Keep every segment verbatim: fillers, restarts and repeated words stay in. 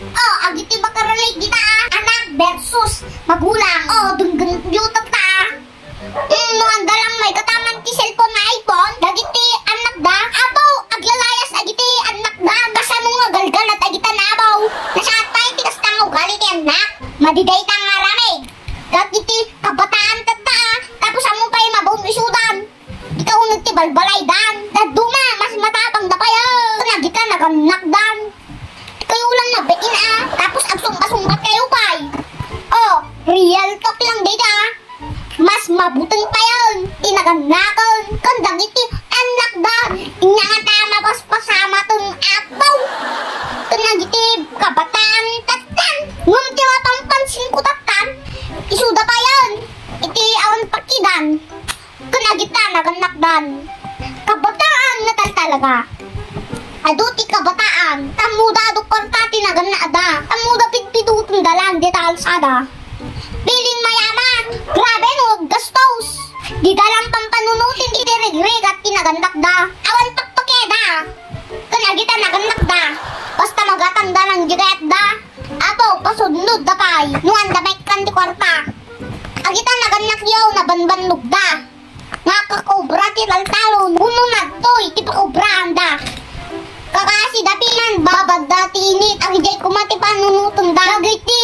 Oh, agiti makarelate dita, ah. Anak versus magulang. Oh, denggenyo tatta, ah. Mm, no anda lang maikataman ti cellphone nga iPhone, dagiti annakda, apo, aglalayas agiti annakda. Kasano nga galgalat agita na, apo? Nasaat pay ti kasta nga ugali ti annak. Madi dayta nga aramid. Dagiti kabataan tatta, ah. Tapos ammo pay mabaon isudan. Ikaw uneg ti balbalaydan. Dadduma, mas matabangda pay, ah. Ken agita nagannakdan. Kayo lang nabain, ah. Tapos agsungbat-sungbat kayo pay. Oh, real talk lang dayta, ah. Mas mabuteng payen ti nagannaken ken dagiti annakda. Inya ngata mapaspasamaten, apo. Ken dagiti kabataan tattan. Ngem ti mapampansinko tattan, isuda payen iti awan pakidan. Ken agita nagannakdan. Kabataan nga taltalaga. Adu ti kabataan, tammuda adu kwarta ti nagannakda. Tammuda pidpidutenda lang dita kalsada. Piling mayaman, grabe no aggastos. Dida lang pampanunoten iti rigrigat ti nagannakda. Awan pakpakeda. Ken agita nagannakda. Basta magatangda lang di kayatda. Apo, pasudnodda pay. No anda maikkan ti kwarta. Agita nagannakyo, nabanbannogda. Nga kakobra ti taltalon, wenno nadtoy ti pakobraanda. Kakasi da pinan, babadda ti init, agidiay koma ti panunotenda. Dagiti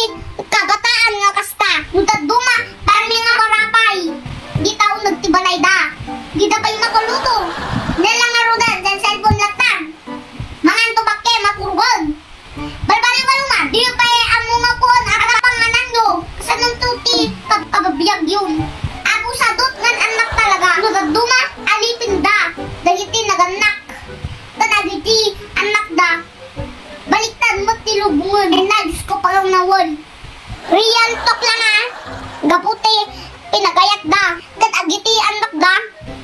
kabataan nga kasta, no dadduma, parmi nga marapay, dita uneg ti balayda. Dida pay makaluto. Nela nga rudan, dian cellphone latta. Mangan to bakke, makurgon. Balbaliw kayo man, di pay ammo nga kuan a pangananyo. Kasanonto ti pagpabibiagyo? Apo, sadot nga annak talaga. No dadduma, alipenda dagiti nagannak. Kadagiti annakda, baliktad met ti lubongen. Ay na, Diyos ko, pagangnawen. Real talk lang, ah. Gapu ti pinagayatda. Kadagiti annakda,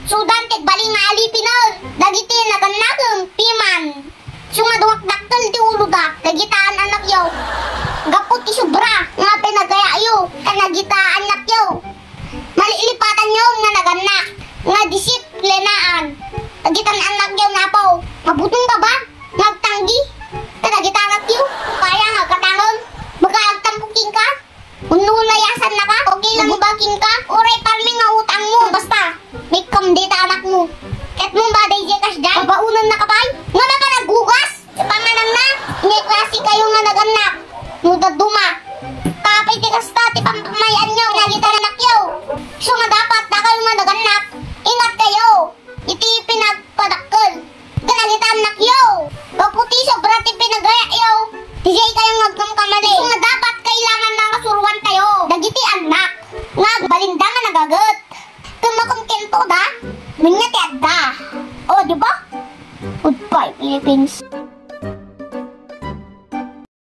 sudan ti agbalin nga alipenen dagiti nagannaken piman. Isu nga duak dakkel ti uloda, dagita an-annakyo. Gapu ti sobra nga pinagayayo kadagita annakyo. Malilipatanyo nga nagannak nga disiplinaan dagita an-annakyo, napaw. Mabutengka ba nga agtanggi kadagita annakyo? Kaya nga agkatangen, baka agtampo kenka? Wenno layasannaka? Okay lang ba kenka? Uray parmi nga utangmo. Basta, maikkan dita annakmo. Ket mo ba daydiay kasdiay? Babaonennaka pay? Nga mapan aghugas? Sa pangananna, inya klase kayo nga nagannak. No dadduma, apay ti kasta ti pampamayanyo kadagita annakyo? Isu nga dapat dakayo nga nagannak, ingat kayo iti pinagpadakkel kadagita annakyo. Gapu ti sobra ti pinagayayo, diay kayo nga agkamkamali. Isu nga dapat kailangan nga masuroantayo dagiti annak nga agbalinda nga nagaget. Ken makontento da, no nia ti adda. O, di ba? Goodbye, Philippines.